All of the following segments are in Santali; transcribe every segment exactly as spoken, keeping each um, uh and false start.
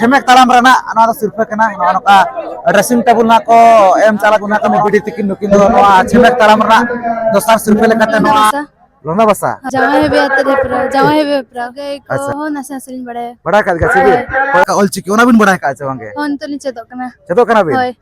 ᱪᱷᱮᱢᱮᱠ ᱛᱟᱲᱟᱢ ᱨᱮᱱᱟᱜ ᱱᱚᱣᱟ ᱫᱚ ᱥᱤᱨᱯᱟᱹ ᱠᱟᱱᱟ᱾ ᱱᱚᱜᱼᱚ ᱱᱚᱝᱠᱟ dressing table ᱱᱟᱜ ᱠᱚ ᱮᱢ ᱪᱟᱞᱟᱜ ᱠᱟᱱᱟ ᱠᱚ ᱵᱤᱴᱤ ᱛᱤᱠᱤᱱ, ᱱᱩᱠᱤᱱ ᱫᱚ ᱱᱚᱣᱟ ᱪᱷᱮᱢᱮᱠ ᱛᱟᱲᱟᱢ ᱨᱮᱱᱟᱜ ᱫᱚᱥᱟᱨ ᱥᱤᱨᱯᱟᱹ ᱞᱮᱠᱟᱛᱮ ᱱᱚᱣᱟ ᱞᱚᱱᱟ ᱵᱟᱥᱟ᱾ ᱡᱟᱶᱟᱭ ᱦᱮᱵᱮ ᱟᱛᱮ ᱨᱮ ᱯᱩᱨᱟᱹ, ᱡᱟᱶᱟᱭ ᱦᱮᱵᱮ ᱯᱩᱨᱟᱹ᱾ ᱜᱟᱹᱭ ᱠᱚ ᱟᱪᱪᱷᱟ᱾ ᱦᱚᱸ ᱱᱟᱥᱮ ᱱᱟᱥᱮ ᱞᱤᱧ ᱵᱟᱲᱟᱭᱟ᱾ ᱵᱟᱲᱟᱭ ᱠᱟᱜ ᱜᱮᱭᱟ ᱥᱮ ᱵᱤᱱ? ᱦᱳᱭ᱾ ᱚᱞ ᱪᱤᱠᱤ ᱚᱱᱟ ᱵᱤᱱ ᱵᱟᱲᱟᱭ ᱠᱟᱜᱼᱟ ᱥᱮ ᱵᱟᱝᱜᱮ? ᱦᱚᱸ, ᱱᱤᱛᱚᱜ ᱞᱤᱧ ᱪᱮᱫᱚᱜ ᱠᱟᱱᱟ᱾ ᱪᱮᱫᱚᱜ ᱠᱟᱱᱟ ᱵᱤᱱ? ᱦᱳᱭ᱾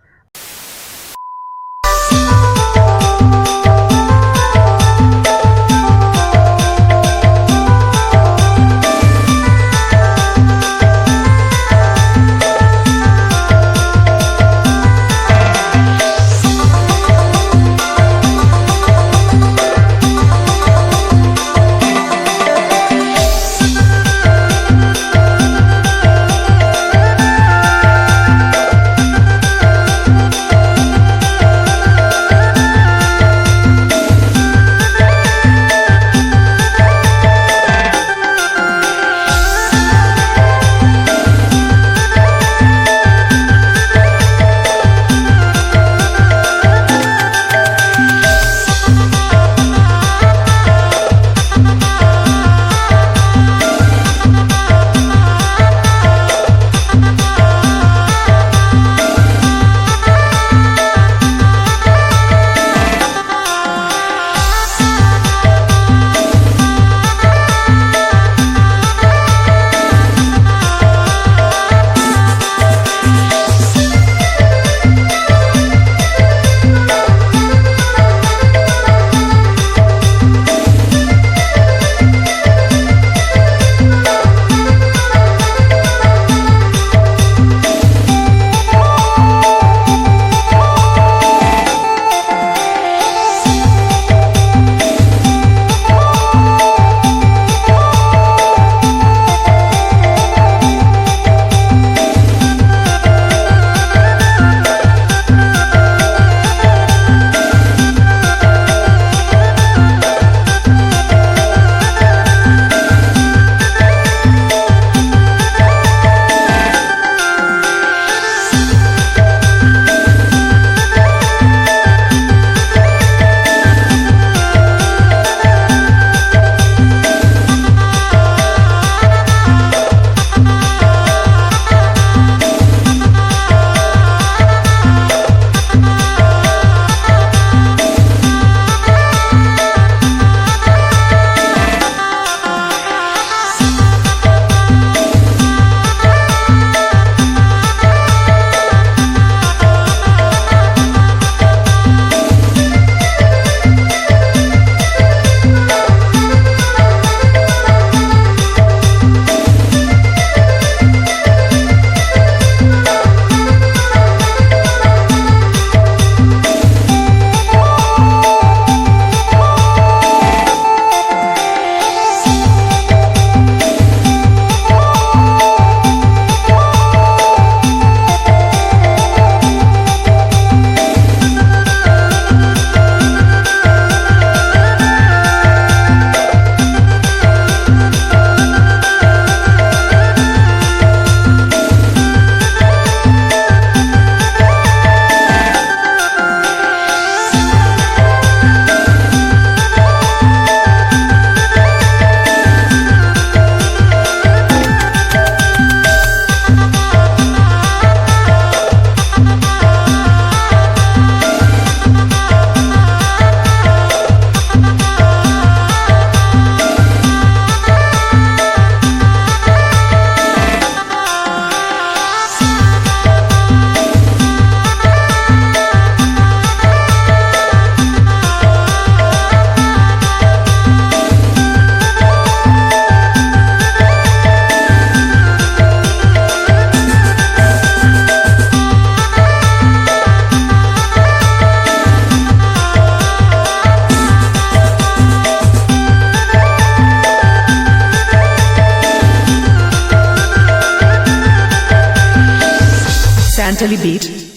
Delhi Beat.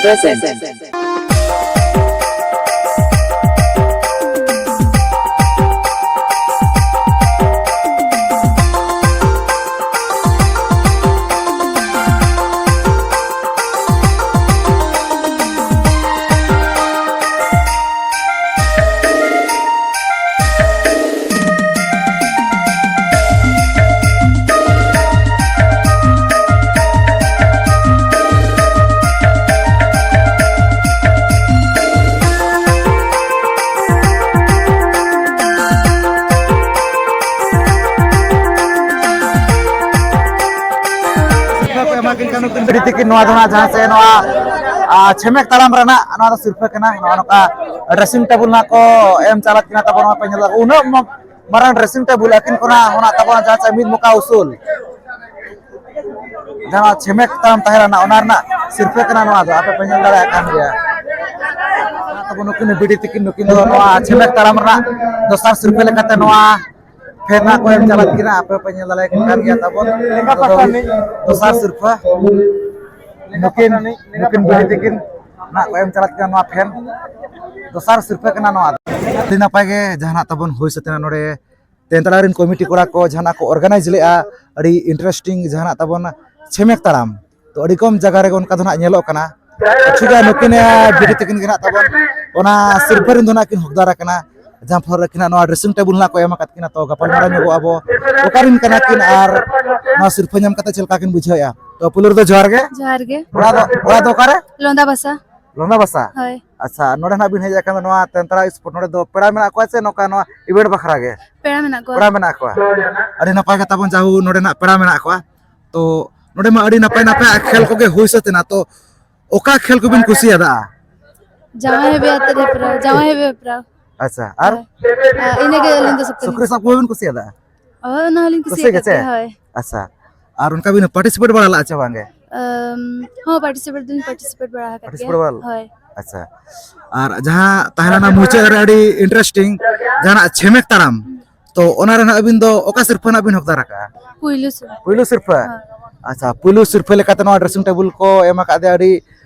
present. ᱥᱤᱨᱯᱷᱟᱹ ᱠᱚ ᱮᱢᱟ ᱠᱤᱱ ᱠᱟᱱᱟ ᱱᱩᱠᱤᱱ ᱵᱤᱴᱤ ᱛᱤᱠᱤᱱ᱾ ᱱᱚᱣᱟ ᱫᱚ ᱱᱟᱜ ᱡᱟᱦᱟᱸ ᱥᱮ ᱱᱚᱣᱟ, ᱟ, ᱪᱷᱮᱢᱮᱠ ᱛᱟᱲᱟᱢ ᱨᱮᱱᱟᱜ ᱱᱚᱣᱟ ᱫᱚ ᱥᱤᱨᱯᱷᱟᱹ ᱠᱟᱱᱟ᱾ ᱱᱚᱜᱼᱚ ᱱᱚᱝᱠᱟ dressing table ᱱᱟᱜ ᱠᱚ ᱮᱢ ᱪᱟᱞᱟᱜ ᱠᱟᱱᱟ ᱛᱟᱵᱚᱱ᱾ ᱱᱚᱣᱟ ᱯᱮ ᱧᱮᱞ ᱫᱟ, ᱩᱱᱟᱹᱜ ᱢᱚ-, ᱢᱟᱨᱟᱝ dressing table ᱟᱹᱠᱤᱱ ᱠᱷᱚᱱᱟᱜ ᱚᱱᱟ ᱛᱟᱵᱚᱱ ᱡᱟᱦᱟᱸ ᱪᱮ ᱢᱤᱫ ᱢᱚᱠᱟ ᱩᱥᱩᱞ ᱡᱟᱦᱟᱸ ᱪᱷᱮᱢᱮᱠ ᱛᱟᱲᱟᱢ ᱛᱟᱦᱮᱸ ᱞᱮᱱᱟ, ᱚᱱᱟ ᱨᱮᱱᱟᱜ ᱥᱤᱨᱯᱷᱟᱹ ᱠᱟᱱᱟ ᱱᱚᱣᱟ ᱫᱚ᱾ ᱟᱯᱮ ᱯᱮ ᱧᱮᱞ ᱫᱟᱲᱮᱭᱟᱜ ᱠᱟᱱ ᱜᱮᱭᱟ᱾ ᱛᱟᱵᱚᱱ ᱱᱩᱠᱤᱱ ᱵᱤᱴᱤ ᱛᱤᱠᱤᱱ, ᱱᱩᱠᱤᱱ ᱫᱚ ᱱᱚᱣᱟ ᱪᱷᱮᱢᱮᱠ ᱛᱟᱲᱟᱢ ᱨᱮᱱᱟᱜ ᱫᱚᱥᱟᱨ ᱥᱤᱨᱯᱷᱟᱹ ᱞᱮᱠᱟᱛᱮ ᱱᱚᱣᱟ ᱯᱷᱮᱱ ᱱᱟᱜ ᱠᱚ ᱮᱢ ᱪᱟᱞᱟᱜ ᱠᱤᱱᱟ᱾ ᱟᱯᱮ ᱯᱮ ᱧᱮᱞ ᱫᱟᱲᱮᱭᱟᱠᱚ ᱠᱟᱱ ᱜᱮᱭᱟ ᱛᱟᱵᱚᱱ᱾ ᱫᱚᱥᱟᱨ ᱥᱤᱨᱯᱷᱟᱹ ᱱᱩᱠᱤᱱ, ᱱᱩᱠᱤᱱ ᱵᱤᱴᱤ ᱛᱤᱠᱤᱱ ᱱᱟᱜ ᱠᱚ ᱮᱢ ᱪᱟᱞᱟᱜ ᱠᱟᱱᱟ ᱱᱚᱣᱟ ᱯᱷᱮᱱ᱾ ᱫᱚᱥᱟᱨ ᱥᱤᱨᱯᱷᱟᱹ ᱠᱟᱱᱟ ᱱᱚᱣᱟ ᱫᱚ᱾ ᱟᱹᱰᱤ ᱱᱟᱯᱟᱭ ᱜᱮ ᱡᱟᱦᱟᱱᱟᱜ ᱛᱟᱵᱚᱱ ᱦᱩᱭ ᱥᱟᱹᱛ ᱮᱱᱟ ᱱᱚᱰᱮ᱾ ᱛᱮᱱᱛᱲᱟ ᱨᱮᱱ ᱠᱚᱢᱤᱴᱤ ᱠᱚᱲᱟ ᱠᱚ ᱡᱟᱦᱟᱱᱟᱜ ᱠᱚ organize ᱞᱮᱜᱼᱟ, ᱟᱹᱰᱤ interesting ᱡᱟᱦᱟᱱᱟᱜ ᱛᱟᱵᱚᱱ ᱪᱷᱮᱢᱮᱠ ᱛᱟᱲᱟᱢ᱾ ᱛᱚ ᱟᱹᱰᱤ ᱠᱚᱢ ᱡᱟᱭᱜᱟ ᱨᱮᱜᱮ ᱚᱱᱠᱟ ᱫᱚ ᱱᱟᱜ ᱧᱮᱞᱚᱜ ᱠᱟᱱᱟ᱾ ᱠᱤᱪᱷᱩ ᱜᱟᱱ ᱱᱩᱠᱤᱱ, ᱮ, ᱵᱤᱴᱤ ᱛᱟᱹᱠᱤᱱ ᱜᱮ ᱱᱟᱜ ᱛᱟᱵᱚᱱ ᱚᱱᱟ ᱥᱤᱨᱯᱷᱟᱹ ᱨᱮᱱ ᱫᱚ ᱱᱟᱜ ᱠᱤᱱ ᱦᱚᱠᱫᱟᱨ ᱟᱠᱟᱱᱟ, ᱡᱟᱦᱟᱸ ᱯᱷᱚᱞ ᱨᱮ ᱟᱹᱠᱤᱱᱟᱜ ᱱᱚᱣᱟ dressing table ᱱᱟᱜ ᱠᱚ ᱮᱢ ᱟᱠᱟᱫ ᱠᱤᱱᱟ᱾ ᱛᱚ ᱜᱟᱯᱟᱞᱢᱟᱨᱟᱣ ᱧᱚᱜᱚᱜ ᱟᱵᱚ ᱚᱠᱟᱨᱮᱱ ᱠᱟᱱᱟ ᱠᱤᱱ ᱟᱨ ᱱᱚᱣᱟ ᱥᱤᱨᱯᱷᱟᱹ ᱧᱟᱢ ᱠᱟᱛᱮ ᱪᱮᱫ ᱞᱮᱠᱟ ᱠᱤᱱ ᱵᱩᱡᱷᱟᱹᱣᱮᱫᱼᱟ᱾ ᱛᱚ ᱯᱩᱭᱞᱩ ᱨᱮᱫᱚ ᱡᱚᱦᱟᱨ ᱜᱮ᱾ ᱡᱚᱦᱟᱨ ᱜᱮ᱾ ᱚᱲᱟᱜ ᱫᱚ, ᱚᱲᱟᱜ ᱫᱚ ᱚᱠᱟᱨᱮ? ᱞᱚᱸᱫᱟ ᱵᱟᱥᱟ᱾ ᱞᱚᱸᱫᱟ ᱵᱟᱥᱟ? ᱦᱳᱭ᱾ ᱟᱪᱪᱷᱟ, ᱱᱚᱰᱮ ᱱᱟᱜ ᱵᱤᱱ ᱦᱮᱡ ᱟᱠᱟᱱ ᱫᱚ ᱱᱚᱣᱟ ᱛᱮᱱᱛᱲᱟ ᱥᱯᱳᱨᱴ, ᱱᱚᱰᱮ ᱫᱚ ᱯᱮᱲᱟ ᱢᱮᱱᱟᱜ ᱠᱚᱣᱟ ᱥᱮ ᱱᱚᱝᱠᱟ ᱱᱚᱣᱟ event ᱵᱟᱠᱷᱨᱟ ᱜᱮ? ᱯᱮᱲᱟ ᱢᱮᱱᱟᱜ ᱠᱚᱣᱟ᱾ ᱯᱮᱲᱟ ᱢᱮᱱᱟᱜ ᱠᱚᱣᱟ᱾ ᱟᱹᱰᱤ ᱱᱟᱯᱟᱭ ᱠᱟᱛᱷᱟ ᱵᱚᱱ, ᱡᱟᱦᱳ ᱱᱚᱰᱮ ᱱᱟᱜ ᱯᱮᱲᱟ ᱢᱮᱱᱟᱜ ᱠᱚᱣᱟ᱾ ᱛᱚ ᱱᱚᱰᱮ ᱢᱟ ᱟᱹᱰᱤ ᱱᱟᱯᱟᱭ ᱱᱟᱯᱟᱭ ᱠᱷᱮᱞ ᱠᱚᱜᱮ ᱦᱩᱭ ᱥᱟᱹᱛ ᱮᱱᱟ, ᱛᱚ ᱚᱠᱟ ᱠᱷᱮᱞ ᱠᱚᱵᱤᱱ ᱠᱩᱥᱤᱭᱟᱫᱟ? ᱡᱟᱶᱟᱭ ᱦᱮᱵᱮ ᱟᱛᱮ ᱦᱮᱯᱨᱟᱣ, ᱡᱟᱶᱟᱭ ᱦᱮᱵᱮ ᱦᱮᱯᱨᱟᱣ᱾ ᱟᱪᱪᱷᱟ, ᱟᱨ? ᱦᱳᱭ᱾ ᱟᱨ ᱤᱱᱟᱹᱜᱮ ᱟᱹᱞᱤᱧ ᱫᱚ ᱥᱚᱠᱛᱚ ᱥᱩᱠᱨᱤ ᱞᱤᱧ ᱥᱟᱵ ᱠᱚᱵᱤᱱ ᱠᱩᱥᱤᱭᱟᱫᱟ? ᱦᱳᱭ, ᱚᱱᱟ ᱦᱚᱸᱞᱤᱧ ᱠᱩᱥᱤ ᱠᱩᱥᱤᱭᱟᱜ ᱜᱮ ᱜᱮᱭᱟ ᱪᱮ? ᱦᱳᱭ᱾ ᱟᱪᱪᱷᱟ, ᱟᱨ ᱚᱱᱠᱟ ᱵᱤᱱ participate ᱵᱟᱲᱟ ᱞᱟᱜᱼᱟ ᱪᱮ ᱵᱟᱝᱜᱮ? ᱟᱢ, ᱦᱚᱸ, participate ᱫᱚᱧ participate ᱵᱟᱲᱟ ᱟᱠᱟᱫ ᱜᱮᱭᱟ᱾ Participate ᱵᱟᱲᱟ ᱞᱮᱫ? ᱦᱳᱭ᱾ ᱟᱪᱪᱷᱟ, ᱟᱨ ᱡᱟᱦᱟᱸ ᱛᱟᱦᱮᱸ ᱞᱮᱱᱟ ᱢᱩᱪᱟᱹᱫ ᱨᱮ ᱟᱹᱰᱤ interesting ᱡᱟᱦᱟᱱᱟᱜ ᱪᱷᱮᱢᱮᱠ ᱛᱟᱲᱟᱢ, ᱛᱚ ᱚᱱᱟ ᱨᱮ ᱱᱟᱜ ᱟᱹᱵᱤᱱ ᱫᱚ ᱚᱠᱟ ᱥᱤᱨᱯᱷᱟᱹ ᱱᱟᱜ ᱵᱤᱱ ᱦᱚᱠᱫᱟᱨ ᱟᱠᱟᱜᱼᱟ? ᱯᱩᱭᱞᱩ ᱥᱤᱨᱯᱷᱟᱹ᱾ ᱯᱩᱭᱞᱩ ᱥᱤᱨᱯᱷᱟᱹ? ᱦᱳᱭ᱾ ᱟᱪᱪᱷᱟ, ᱯᱩᱭᱞᱩ ᱥᱤᱨᱯᱷᱟᱹ ᱞᱮᱠᱟᱛᱮ ᱱᱚᱣᱟ dressing table ᱠᱚ ᱮᱢ ᱟᱠᱟᱫ ᱫᱮᱭᱟ, ᱟᱹᱰᱤ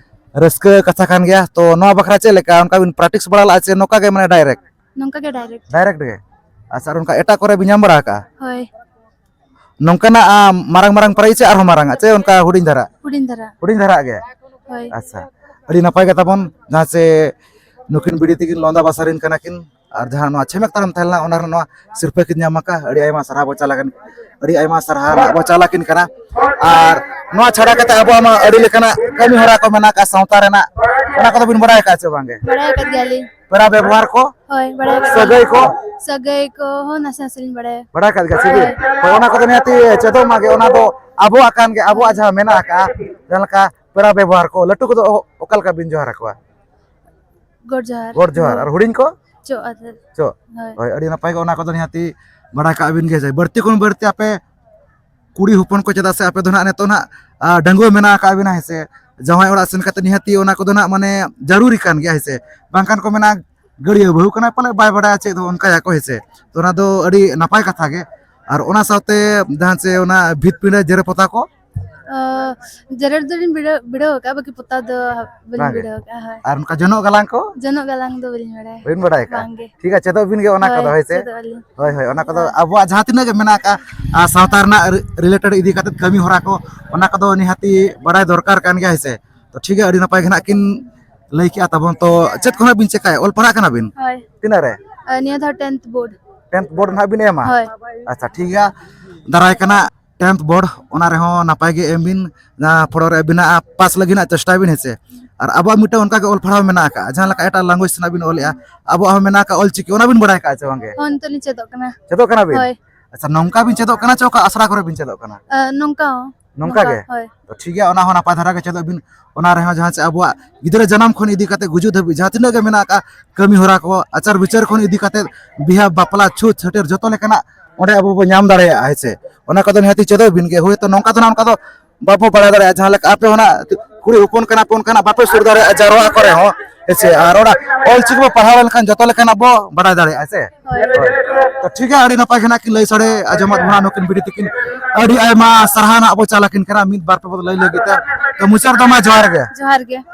ᱨᱟᱹᱥᱠᱟᱹ ᱠᱟᱛᱷᱟ ᱠᱟᱱ ᱜᱮᱭᱟ᱾ ᱛᱚ ᱱᱚᱣᱟ ᱵᱟᱠᱷᱨᱟ ᱪᱮᱫ ᱞᱮᱠᱟ, ᱚᱱᱠᱟ ᱵᱤᱱ ᱯᱨᱮᱠᱴᱤᱥ ᱵᱟᱲᱟ ᱞᱟᱜᱼᱟ ᱪᱮ ᱱᱚᱝᱠᱟ ᱜᱮ, ᱢᱟᱱᱮ ᱰᱟᱭᱨᱮᱠᱴ? ᱱᱚᱝᱠᱟ ᱜᱮ ᱰᱟᱭᱨᱮᱠᱴ᱾ ᱰᱟᱭᱨᱮᱠᱴ ᱜᱮ? ᱟᱪᱪᱷᱟ, ᱟᱨ ᱚᱱᱠᱟ ᱮᱴᱟᱜ ᱠᱚᱨᱮ ᱵᱤᱱ ᱧᱟᱢ ᱵᱟᱲᱟ ᱟᱠᱟᱜᱼᱟ? ᱦᱳᱭ᱾ ᱱᱚᱝᱠᱟᱱᱟᱜ ᱟᱢ, ᱢᱟᱨᱟᱝ ᱢᱟᱨᱟᱝ ᱯᱨᱟᱭᱤᱡᱽ ᱥᱮ ᱟᱨᱦᱚᱸ ᱢᱟᱨᱟᱝ ᱟᱜ ᱪᱮ ᱚᱱᱠᱟ ᱦᱩᱰᱤᱧ ᱫᱷᱟᱨᱟ? ᱦᱩᱰᱤᱧ ᱫᱷᱟᱨᱟ᱾ ᱦᱩᱰᱤᱧ ᱫᱷᱟᱨᱟ ᱜᱮ? ᱦᱳᱭ᱾ ᱟᱪᱪᱷᱟ, ᱟᱹᱰᱤ ᱱᱟᱯᱟᱭ ᱜᱮ ᱛᱟᱵᱚᱱ, ᱡᱟᱦᱟᱸ ᱪᱮ ᱱᱩᱠᱤᱱ ᱵᱤᱴᱤ ᱛᱤᱠᱤᱱ ᱞᱚᱸᱫᱟ ᱵᱟᱥᱟᱨᱤᱱ ᱠᱟᱱᱟ ᱠᱤᱱ, ᱟᱨ ᱡᱟᱦᱟᱸ ᱱᱚᱣᱟ ᱪᱷᱮᱢᱮᱠ ᱛᱟᱲᱟᱢ ᱛᱟᱦᱮᱸ ᱞᱮᱱᱟ, ᱚᱱᱟ ᱨᱮ ᱱᱚᱣᱟ ᱥᱤᱨᱯᱟᱹ ᱠᱤᱱ ᱧᱟᱢ ᱟᱠᱟᱫ᱾ ᱟᱹᱰᱤ ᱟᱭᱢᱟ ᱥᱟᱨᱦᱟᱣ ᱵᱚ ᱪᱟᱞ ᱟᱠᱤᱱ, ᱟᱹᱰᱤ ᱟᱭᱢᱟ ᱥᱟᱨᱦᱟᱣ ᱱᱟᱜ ᱵᱚ ᱪᱟᱞ ᱟᱹᱠᱤᱱ ᱠᱟᱱᱟ᱾ ᱟᱨ ᱱᱚᱣᱟ ᱪᱷᱟᱰᱟ ᱠᱟᱛᱮ ᱟᱵᱚᱣᱟᱜ ᱢᱟ ᱟᱹᱰᱤ ᱞᱮᱠᱟᱱᱟᱜ ᱠᱟᱹᱢᱤ ᱦᱚᱨᱟ ᱠᱚ ᱢᱮᱱᱟᱜ ᱟᱠᱟᱫ ᱥᱟᱶᱛᱟ ᱨᱮᱱᱟᱜ, ᱚᱱᱟ ᱠᱚᱫᱚ ᱵᱤᱱ ᱵᱟᱲᱟᱭ ᱟᱠᱟᱫ ᱪᱮ ᱵᱟᱝᱜᱮ? ᱵᱟᱲᱟᱭ ᱟᱠᱟᱫ ᱜᱮᱭᱟᱞᱤᱧ᱾ ᱯᱮᱲᱟ ᱵᱮᱵᱚᱦᱟᱨ ᱠᱚ? ᱦᱳᱭ, ᱵᱟᱲᱟᱭ ᱟᱠᱟᱫ ᱥᱟᱹᱜᱟᱹᱭ ᱜᱮᱭᱟᱞᱤᱧ᱾ ᱠᱚ? ᱥᱟᱹᱜᱟᱹᱭ ᱠᱚ ᱦᱚᱸ ᱱᱟᱥᱮ ᱱᱟᱥᱮ ᱞᱤᱧ ᱵᱟᱲᱟᱭᱟ᱾ ᱵᱟᱲᱟᱭ ᱟᱠᱟᱫ ᱜᱮᱭᱟ ᱥᱮ ᱵᱤᱱ? ᱦᱳᱭ᱾ ᱦᱳᱭ, ᱚᱱᱟ ᱠᱚᱫᱚ ᱱᱤᱦᱟᱹᱛᱤ ᱪᱮᱫᱚᱜ ᱢᱟ ᱜᱮ, ᱚᱱᱟ ᱫᱚ ᱟᱵᱚᱣᱟᱜ ᱠᱟᱱ ᱜᱮ, ᱟᱵᱚᱣᱟᱜ ᱡᱟᱦᱟᱸ ᱢᱮᱱᱟᱜ ᱟᱠᱟᱫᱼᱟ, ᱡᱟᱦᱟᱸ ᱞᱮᱠᱟ ᱯᱮᱲᱟ ᱵᱮᱵᱚᱦᱟᱨ ᱠᱚ, ᱞᱟᱹᱴᱩ ᱠᱚᱫᱚ ᱚ-, ᱚᱠᱟ ᱞᱮᱠᱟ ᱵᱤᱱ ᱡᱚᱦᱟᱨ ᱟᱠᱚᱣᱟ? ᱜᱚᱰ ᱡᱚᱦᱟᱨ᱾ ᱜᱚᱰ ᱡᱚᱦᱟᱨ᱾ ᱟᱨ ᱦᱩᱰᱤᱧ ᱠᱚ? ᱪᱚᱜ ᱟᱛᱮᱫ᱾ ᱪᱚᱜ᱾ ᱦᱳᱭ᱾ ᱦᱳᱭ, ᱟᱹᱰᱤ ᱱᱟᱯᱟᱭ ᱜᱮ, ᱚᱱᱟ ᱠᱚᱫᱚ ᱱᱤᱦᱟᱹᱛᱤ ᱵᱟᱲᱟᱭ ᱠᱟᱜ ᱵᱤᱱ ᱜᱮ ᱡᱮ ᱵᱟᱹᱲᱛᱤ ᱠᱷᱚᱱ ᱵᱟᱹᱲᱛᱤ ᱟᱯᱮ ᱠᱩᱲᱤ ᱦᱚᱯᱚᱱ ᱠᱚ, ᱪᱮᱫᱟᱜ ᱥᱮ ᱟᱯᱮ ᱫᱚ ᱱᱟᱦᱟᱜ ᱱᱤᱛᱚᱜ ᱱᱟᱦᱟᱜ, ᱟ, ᱰᱟᱺᱜᱩᱣᱟᱹ ᱢᱮᱱᱟᱜ ᱟᱠᱟᱫ ᱵᱤᱱᱟ, ᱦᱮᱸ ᱥᱮ, ᱡᱟᱶᱟᱭ ᱚᱲᱟᱜ ᱥᱮᱱ ᱠᱟᱛᱮ ᱱᱤᱦᱟᱹᱛᱤ ᱚᱱᱟ ᱠᱚᱫᱚ ᱱᱟᱦᱟᱜ ᱢᱟᱱᱮ ᱡᱟᱹᱨᱩᱨᱤ ᱠᱟᱱ ᱜᱮᱭᱟ, ᱦᱮᱸ ᱥᱮ᱾ ᱵᱟᱝᱠᱷᱟᱱ ᱠᱚ ᱢᱮᱱᱟ, "ᱜᱟᱹᱲᱭᱟᱹ ᱵᱟᱹᱦᱩ ᱠᱟᱱᱟᱭ ᱯᱟᱞᱮ, ᱵᱟᱭ ᱵᱟᱲᱟᱭᱟ ᱪᱮᱫ ᱦᱚᱸ", ᱚᱱᱠᱟᱭᱟᱠᱚ, ᱦᱮᱸ ᱥᱮ᱾ ᱛᱚ ᱚᱱᱟ ᱫᱚ ᱟᱹᱰᱤ ᱱᱟᱯᱟᱭ ᱠᱟᱛᱷᱟ ᱜᱮ᱾ ᱟᱨ ᱚᱱᱟ ᱥᱟᱶᱛᱮ ᱡᱟᱦᱟᱸ ᱪᱮ ᱚᱱᱟ ᱵᱷᱤᱛ ᱯᱤᱸᱰᱟᱹ ᱡᱮᱨᱮᱲ ᱯᱚᱛᱟᱣ ᱠᱚ? ᱚ, ᱡᱮᱨᱮᱲ ᱫᱚᱞᱤᱧ ᱵᱤᱲᱟᱹᱣ, ᱵᱤᱲᱟᱹᱣ ᱟᱠᱟᱫᱼᱟ, ᱵᱟᱹᱠᱤ ᱯᱚᱛᱟᱣ ᱫᱚ ᱵᱟᱹᱞᱤᱧ ᱵᱟᱝᱜᱮ᱾ ᱵᱤᱲᱟᱹᱣ ᱟᱠᱟᱫᱼᱟ, ᱦᱳᱭ᱾ ᱟᱨ ᱚᱱᱠᱟ ᱡᱚᱱᱚᱜ ᱜᱟᱞᱟᱝ ᱠᱚ? ᱡᱚᱱᱚᱜ ᱜᱟᱞᱟᱝ ᱫᱚ ᱵᱟᱹᱞᱤᱧ ᱵᱟᱲᱟᱭᱟ᱾ ᱵᱟᱹᱵᱤᱱ ᱵᱟᱲᱟᱭ ᱟᱠᱟᱫᱼᱟ? ᱵᱟᱝᱜᱮ᱾ ᱴᱷᱤᱠ ᱜᱮᱭᱟ, ᱪᱮᱫᱚᱜ ᱵᱤᱱ ᱜᱮ ᱚᱱᱟ ᱦᱳᱭ, ᱠᱚᱫᱚ, ᱦᱳᱭ ᱥᱮ? ᱪᱮᱫᱚᱜ ᱟᱹᱞᱤᱧ᱾ ᱦᱳᱭ, ᱦᱳᱭ, ᱚᱱᱟ ᱠᱚᱫᱚ ᱦᱳᱭ᱾ ᱟᱵᱚᱣᱟᱜ ᱡᱟᱦᱟᱸ ᱛᱤᱱᱟᱹᱜ ᱜᱮ ᱢᱮᱱᱟᱜ ᱟᱠᱟᱫᱼᱟ, ᱟᱨ ᱥᱟᱶᱛᱟ ᱨᱮᱱᱟᱜ ᱨᱤ-, ᱨᱤᱞᱮᱴᱮᱰ ᱤᱫᱤ ᱠᱟᱛᱮᱫ ᱠᱟᱹᱢᱤ ᱦᱚᱨᱟ ᱠᱚ, ᱚᱱᱟ ᱠᱚᱫᱚ ᱱᱤᱦᱟᱹᱛᱤ ᱵᱟᱲᱟᱭ ᱫᱚᱨᱠᱟᱨ ᱠᱟᱱ ᱜᱮᱭᱟ, ᱦᱮᱸ ᱥᱮ? ᱛᱚ ᱴᱷᱤᱠ ᱜᱮᱭᱟ, ᱟᱹᱰᱤ ᱱᱟᱯᱟᱭ ᱜᱮ ᱱᱟᱜ ᱠᱤᱱ ᱞᱟᱹᱭ ᱠᱮᱜᱼᱟ ᱛᱟᱵᱚᱱ᱾ ᱛᱚ ᱪᱮᱫ ᱠᱚ ᱱᱟᱜ ᱵᱤᱱ ᱪᱮᱠᱟᱭᱟ? ᱚᱞ ᱯᱟᱲᱦᱟᱜ ᱠᱟᱱᱟ ᱵᱤᱱ? ᱦᱳᱭ᱾ ᱛᱤᱱᱟᱹᱜ ᱨᱮ? ᱟᱨ ᱱᱤᱭᱟᱹ ᱫᱷᱟᱣ ᱴᱮᱱᱛᱷ ᱵᱳᱨᱰ᱾ ᱴᱮᱱᱛᱷ ᱵᱳᱨᱰ ᱱᱟᱜ ᱵᱤᱱ ᱮᱢᱟ? ᱦᱳᱭ᱾ ᱟᱪᱪᱷᱟ, ᱴᱷᱤᱠ ᱜᱮᱭᱟ, ᱫᱟᱨᱟᱭ ᱠᱟᱱᱟ ᱴᱮᱱᱛᱷ ᱵᱳᱨᱰ, ᱚᱱᱟ ᱨᱮᱦᱚᱸ ᱱᱟᱯᱟᱭ ᱜᱮ ᱮᱢ ᱵᱤᱱ, ᱡᱟᱦᱟᱸ ᱯᱷᱚᱲᱚ ᱨᱮ ᱟᱹᱵᱤᱱᱟᱜ ᱯᱟᱥ ᱞᱟᱹᱜᱤᱫ ᱱᱟᱜ ᱪᱮᱥᱴᱟᱭ ᱵᱤᱱ, ᱦᱮᱸ ᱥᱮ᱾ ᱟᱨ ᱟᱵᱚᱣᱟᱜ ᱢᱤᱫᱴᱟᱝ ᱚᱱᱠᱟ ᱜᱮ ᱚᱞ ᱯᱟᱲᱦᱟᱣ ᱢᱮᱱᱟᱜ ᱟᱠᱟᱫᱼᱟ, ᱡᱟᱦᱟᱸ ᱞᱮᱠᱟ ᱮᱴᱟᱜ ᱞᱮᱝᱜᱩᱭᱮᱡᱽ ᱨᱮᱱᱟᱜ ᱵᱤᱱ ᱚᱞᱮᱜᱼᱟ, ᱟᱵᱚᱣᱟᱜ ᱦᱚᱸ ᱢᱮᱱᱟᱜ ᱟᱠᱟᱫ ᱚᱞ ᱪᱤᱠᱤ, ᱚᱱᱟ ᱵᱤᱱ ᱵᱟᱲᱟᱭ ᱟᱠᱟᱫᱼᱟ ᱪᱮ ᱵᱟᱝᱜᱮ? ᱦᱚᱸ, ᱱᱤᱛᱚᱜ ᱞᱤᱧ ᱪᱮᱫᱚᱜ ᱠᱟᱱᱟ᱾ ᱪᱮᱫᱚᱜ ᱠᱟᱱᱟ ᱵᱤᱱ? ᱦᱳᱭ᱾ ᱟᱪᱪᱷᱟ, ᱱᱚᱝᱠᱟ ᱵᱤᱱ ᱪᱮᱫᱚᱜ ᱠᱟᱱᱟ ᱪᱮ ᱚᱠᱟ ᱟᱥᱲᱟ ᱠᱚᱨᱮ ᱵᱤᱱ ᱪᱮᱫᱚᱜ ᱠᱟᱱᱟ? ᱟ, ᱱᱚᱝᱠᱟ ᱦᱚᱸ᱾ ᱱᱚᱝᱠᱟ ᱱᱚᱝᱠᱟ, ᱜᱮ? ᱦᱳᱭ᱾ ᱛᱚ ᱴᱷᱤᱠ ᱜᱮᱭᱟ, ᱚᱱᱟ ᱦᱚᱸ ᱱᱟᱯᱟᱭ ᱫᱷᱟᱨᱟ ᱜᱮ ᱪᱮᱫᱚᱜ ᱵᱤᱱ᱾ ᱚᱱᱟ ᱨᱮᱦᱚᱸ ᱡᱟᱦᱟᱸ ᱪᱮ ᱟᱵᱚᱣᱟᱜ ᱜᱤᱫᱽᱨᱟᱹ ᱡᱟᱱᱟᱢ ᱠᱷᱚᱱ ᱤᱫᱤ ᱠᱟᱛᱮ ᱜᱩᱡᱩᱜ ᱫᱷᱟᱹᱵᱤᱡ ᱡᱟᱦᱟᱸ ᱛᱤᱱᱟᱹᱜ ᱜᱮ ᱢᱮᱱᱟᱜ ᱟᱠᱟᱫ ᱠᱟᱹᱢᱤ ᱦᱚᱨᱟ ᱠᱚ, ᱟᱪᱟᱨ ᱵᱤᱪᱟᱹᱨ ᱠᱷᱚᱱ ᱤᱫᱤ ᱠᱟᱛᱮ ᱵᱤᱦᱟ, ᱵᱟᱯᱞᱟ, ᱪᱷᱩᱛ, ᱪᱷᱟᱹᱴᱭᱟᱹᱨ, ᱡᱚᱛᱚ ᱞᱮᱠᱟᱱᱟᱜ ᱚᱸᱰᱮ ᱟᱵᱚ ᱵᱚ ᱧᱟᱢ ᱫᱟᱲᱮᱭᱟᱜᱼᱟ, ᱦᱮᱸ ᱥᱮ᱾ ᱚᱱᱟ ᱠᱚᱫᱚ ᱱᱤᱦᱟᱹᱛᱤ ᱪᱮᱫᱚᱜ ᱵᱤᱱ ᱜᱮ᱾ ᱦᱳᱭᱛᱳ ᱱᱚᱝᱠᱟ ᱫᱚ ᱱᱟᱜ ᱚᱱᱠᱟ ᱫᱚ ᱵᱟᱵᱚ ᱵᱟᱲᱟᱭ ᱫᱟᱲᱮᱭᱟᱜᱼᱟ, ᱡᱟᱦᱟᱸ ᱞᱮᱠᱟ ᱟᱯᱮ ᱦᱚᱸ ᱱᱟᱜ ᱠᱩᱲᱤ ᱦᱚᱯᱚᱱ ᱠᱟᱱᱟ ᱯᱮ, ᱚᱱᱠᱟᱱᱟᱜ ᱵᱟᱯᱮ ᱥᱩᱨ ᱫᱟᱲᱮᱭᱟᱜᱼᱟ ᱡᱟᱨᱣᱟ ᱠᱚᱨᱮ ᱦᱚᱸ, ᱦᱮᱸ ᱥᱮ᱾ ᱟᱨ ᱚᱱᱟ ᱚᱞ ᱪᱤᱠᱤ ᱵᱚ ᱯᱟᱲᱦᱟᱣ ᱞᱮᱱᱠᱷᱟᱱ ᱡᱚᱛᱚ ᱞᱮᱠᱟᱱᱟᱜ ᱵᱚ ᱵᱟᱲᱟᱭ ᱫᱟᱲᱮᱭᱟᱜᱼᱟ, ᱦᱮᱸ ᱥᱮ᱾ ᱦᱳᱭ᱾ ᱦᱳᱭ᱾ ᱛᱚ ᱴᱷᱤᱠ ᱜᱮᱭᱟ, ᱟᱹᱰᱤ ᱱᱟᱯᱟᱭ ᱜᱮ ᱱᱟᱜ ᱠᱤᱱ ᱞᱟᱹᱭ ᱥᱟᱰᱮ ᱟᱸᱡᱚᱢᱟᱫ ᱵᱚᱱᱟ ᱱᱩᱠᱤᱱ ᱵᱤᱴᱤ ᱛᱤᱠᱤᱱ᱾ ᱟᱹᱰᱤ ᱟᱭᱢᱟ ᱥᱟᱨᱦᱟᱣ ᱱᱟᱜ ᱵᱚ ᱪᱟᱞ ᱟᱹᱠᱤᱱ ᱠᱟᱱᱟ ᱢᱤᱫ ᱵᱟᱨ ᱯᱮ ᱵᱚ ᱞᱟᱹᱭ ᱞᱟᱹᱜᱤᱫ ᱛᱮ᱾ ᱛᱚ ᱢᱩᱪᱟᱹᱫ ᱨᱮᱫᱚ ᱢᱟ ᱡᱚᱦᱟᱨ ᱜᱮ᱾ ᱡᱚᱦᱟᱨ ᱜᱮ᱾